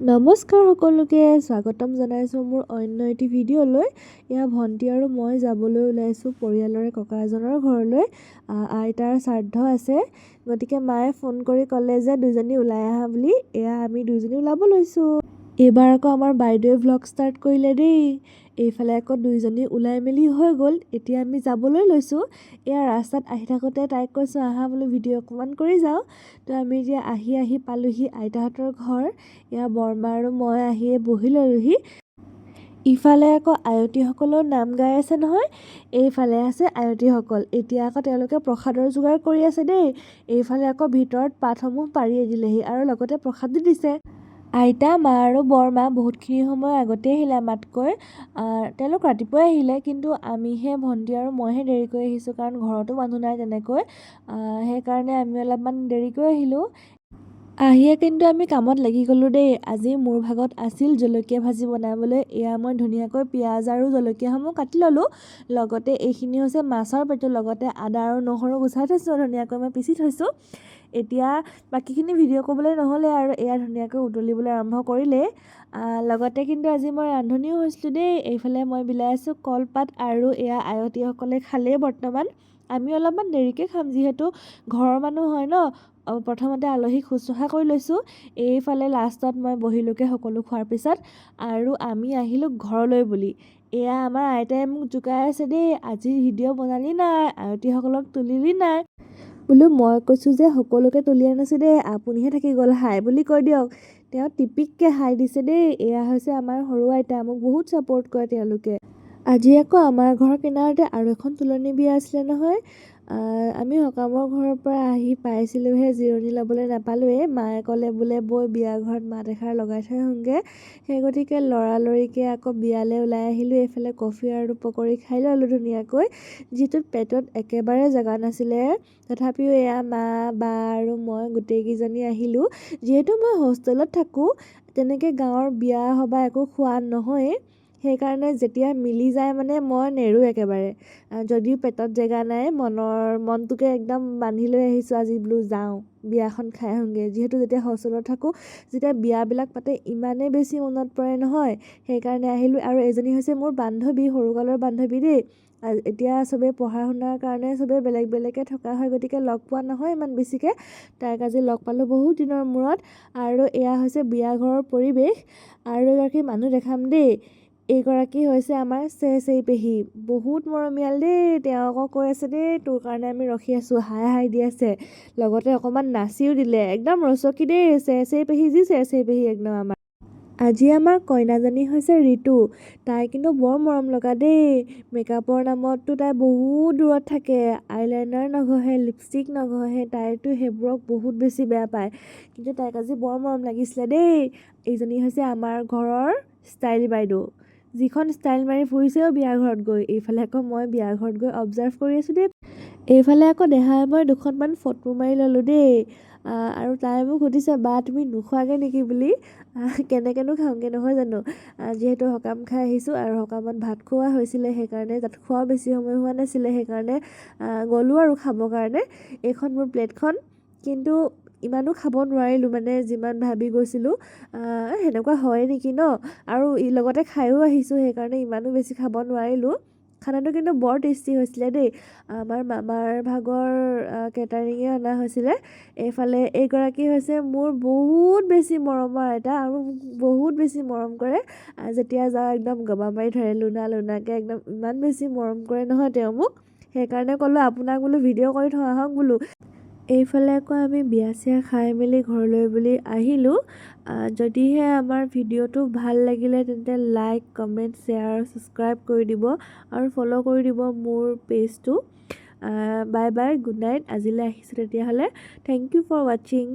নমস্কাৰ সকলোকে, স্বাগতম জনাইছোঁ মোৰ অন্য এটি ভিডিঅ'লৈ। এয়া ভণ্টি আৰু মই যাবলৈ ওলাইছোঁ পৰিয়ালৰে ককা এজনৰ ঘৰলৈ। আইতাৰ শ্ৰাদ্ধ আছে, গতিকে মায়ে ফোন কৰি ক'লে যে দুজনী ওলাই আহা বুলি। এয়া আমি দুইজনী ওলাব লৈছোঁ। এইবাৰ আকৌ আমাৰ বাইদেৱে ভ্লগ ষ্টাৰ্ট কৰিলে দেই। এইফালে আকৌ দুইজনী ওলাই মেলি হৈ গ'ল। এতিয়া আমি যাবলৈ লৈছোঁ। এয়া ৰাস্তাত আহি থাকোঁতে তাইক কৈছোঁ, আহা বোলো, ভিডিঅ' অকণমান কৰি যাওঁ। তো আমি এতিয়া আহি আহি পালোহি আইতাহঁতৰ ঘৰ। এয়া বৰমা আৰু মই আহিয়ে বহি ল'লোহি। ইফালে আকৌ আয়তীসকলেও নাম গাই আছে নহয়। এইফালে আছে আয়তীসকল। এতিয়া আকৌ তেওঁলোকে প্ৰসাদৰ যোগাৰ কৰি আছে দেই। এইফালে আকৌ ভিতৰত পাতসমূহ পাৰিয়ে দিলেহি আৰু লগতে প্ৰসাদো দিছে। আইতা, মা আৰু বৰমা বহুতখিনি সময় আগতেই আহিলে আমাতকৈ। তেওঁলোক ৰাতিপুৱাই আহিলে, কিন্তু আমিহে, ভণ্টি আৰু মইহে দেৰিকৈ আহিছোঁ, কাৰণ ঘৰতো মানুহ নাই তেনেকৈ। সেইকাৰণে আমি অলপমান দেৰিকৈ আহিলোঁ। আহিয়ে কিন্তু আমি কামত লাগি গ'লোঁ দেই। আজি মোৰ ভাগত আছিল জলকীয়া ভাজি বনাবলৈ। এয়া মই ধুনীয়াকৈ পিঁয়াজ আৰু জলকীয়াসমূহ কাটি ল'লোঁ। লগতে এইখিনি হৈছে মাছৰ পেটু, লগতে আদা আৰু নহৰু গুচাই থৈছোঁ, ধুনীয়াকৈ মই পিচি থৈছোঁ। এতিয়া বাকীখিনি ভিডিঅ' কৰিবলৈ নহ'লে আৰু। এয়া ধুনীয়াকৈ উতলিবলৈ আৰম্ভ কৰিলেই। লগতে কিন্তু আজি মই ৰান্ধনীও হৈছিলোঁ দেই। এইফালে মই বিলাই আছোঁ কলপাত আৰু এয়া আয়তীসকলে খালেই বৰ্তমান। আমি অলপমান দেৰিকৈ খাম, যিহেতু ঘৰৰ মানুহ হয় ন। প্ৰথমতে আলহীক শুশ্ৰূষা কৰি লৈছোঁ। এইফালে লাষ্টত মই বহিলোগৈ সকলো খোৱাৰ পিছত আৰু আমি আহিলোঁ ঘৰলৈ বুলি। এয়া আমাৰ আইতাই মোক জোকাই আছে দেই, আজি ভিডিঅ' বনালি নাই, আয়তীসকলক তুলিলি নাই বোলো। মই কৈছোঁ যে সকলোকে তুলি আনিছোঁ দেই, আপুনিহে থাকি গ'ল, হাই বুলি কৈ দিয়ক। তেওঁ টিপিককৈ হাই দিছে দেই। এয়া হৈছে আমাৰ সৰু আইতা, মোক বহুত ছাপৰ্ট কৰে তেওঁলোকে। আজি আকৌ আমাৰ ঘৰৰ কিনাৰতে আৰু এখন তোলনি বিয়া আছিলে নহয়। আমি সকামৰ ঘৰৰ পৰা আহি পাইছিলোঁহে, জিৰণি ল'বলৈ নাপালোঁৱেই। মায়ে ক'লে বোলে, বৈ, বিয়া ঘৰত মাত এষাৰ লগাই থৈ আহোঁগৈ। সেই গতিকে লৰালৰিকৈ আকৌ বিয়ালৈ ওলাই আহিলোঁ। এইফালে কফি আৰু পকৰি খাই ল'লোঁ ধুনীয়াকৈ, যিটোত পেটত একেবাৰে জেগা নাছিলে। তথাপিও এয়া মা, বা আৰু মই গোটেইকেইজনী আহিলোঁ। যিহেতু মই হোষ্টেলত থাকোঁ, তেনেকৈ গাঁৱৰ বিয়া সবাহ একো খোৱা নহয়েই। সেইকাৰণে যেতিয়া মিলি যায় মানে মই নেৰোঁ একেবাৰে। যদিও পেটত জেগা নাই, মনৰ মনটোকে একদম বান্ধি লৈ আহিছোঁ, আজি বোলো যাওঁ, বিয়াখন খাই আহোঁগৈ। যিহেতু যেতিয়া হোষ্টেলত থাকোঁ, যেতিয়া বিয়াবিলাক পাতে, ইমানেই বেছি মনত পৰে নহয়, সেইকাৰণে আহিলোঁ। আৰু এজনী হৈছে মোৰ বান্ধৱী, সৰুকালৰ বান্ধৱী দেই। এতিয়া চবেই পঢ়া শুনাৰ কাৰণে চবেই বেলেগ বেলেগকৈ থকা হয়, গতিকে লগ পোৱা নহয় ইমান বেছিকৈ। তাইক আজি লগ পালোঁ বহুত দিনৰ মূৰত। আৰু এয়া হৈছে বিয়া ঘৰৰ পৰিৱেশ। আৰু এগৰাকী মানুহ দেখাম দেই। এইগৰাকী হৈছে আমাৰ চেৰচেৰী পেহী, বহুত মৰমীয়াল দেই। তেওঁ আকৌ কৈ আছে দেই, তোৰ কাৰণে আমি ৰখি আছোঁ, হাই হাই দি আছে, লগতে অকণমান নাচিও দিলে। একদম ৰচকী দেই চেৰচেৰী পেহী, যি চেৰচেৰী পেহী একদম আমাৰ। আজি আমাৰ কইনাজনী হৈছে ঋতু। তাই কিন্তু বৰ মৰম লগা দেই। মেকআপৰ নামততো তাই বহুত দূৰত থাকে। আইলাইনাৰ নঘঁহে, লিপষ্টিক নঘঁহে, তাইতো সেইবোৰক বহুত বেছি বেয়া পায়। কিন্তু তাইক আজি বৰ মৰম লাগিছিলে দেই। এইজনী হৈছে আমাৰ ঘৰৰ ষ্টাইল বাইদেউ, যিখন ষ্টাইল মাৰি ফুৰিছে অ' বিয়া ঘৰত গৈ। এইফালে আকৌ মই বিয়া ঘৰত গৈ অবজাৰ্ভ কৰি আছোঁ দেই। এইফালে আকৌ দেহাই মই দুখনমান ফটো মাৰি ল'লোঁ দেই। আৰু তাই মোক সুধিছে, বা তুমি নোখোৱাগৈ নেকি বুলি। কেনেকৈনো খাওঁগৈ নহয় জানো? যিহেতু সকাম খাই আহিছোঁ আৰু সকামত ভাত খোৱা হৈছিলে, সেইকাৰণে তাত খোৱাও বেছি সময় হোৱা নাছিলে, সেইকাৰণে গ'লোঁ আৰু খাবৰ কাৰণে। এইখন মোৰ প্লেটখন, কিন্তু ইমানো খাব নোৱাৰিলোঁ মানে যিমান ভাবি গৈছিলোঁ। সেনেকুৱা হয় নেকি ন? আৰু লগতে খায়ো আহিছোঁ, সেইকাৰণে ইমানো বেছি খাব নোৱাৰিলোঁ। খানাটো কিন্তু বৰ টেষ্টি হৈছিলে দেই। আমাৰ মামাৰ ভাগৰ কেটাৰিঙে অনা হৈছিলে। এইফালে এইগৰাকী হৈছে মোৰ বহুত বেছি মৰমৰ আইতা আৰু মোক বহুত বেছি মৰম কৰে। যেতিয়া যাওঁ, একদম গবা মাৰি ধৰে, লুনা লুনাকৈ একদম ইমান বেছি মৰম কৰে নহয় তেওঁ মোক। সেইকাৰণে ক'লোঁ আপোনাক বোলো, ভিডিঅ' কৰি থওঁ আহক বোলো। এইফালে আকৌ আমি বিয়া চিয়া খাই মেলি ঘৰলৈ বুলি আহিলোঁ। যদিহে আমাৰ ভিডিঅ'টো ভাল লাগিলে, তেন্তে লাইক, কমেণ্ট, শ্বেয়াৰ, ছাবস্ক্ৰাইব কৰি দিব আৰু ফ'ল' কৰি দিব মোৰ পেজটো। বাই বাই, গুড নাইট, আজিলৈ আহিছোঁ তেতিয়াহ'লে। Thank you for watching.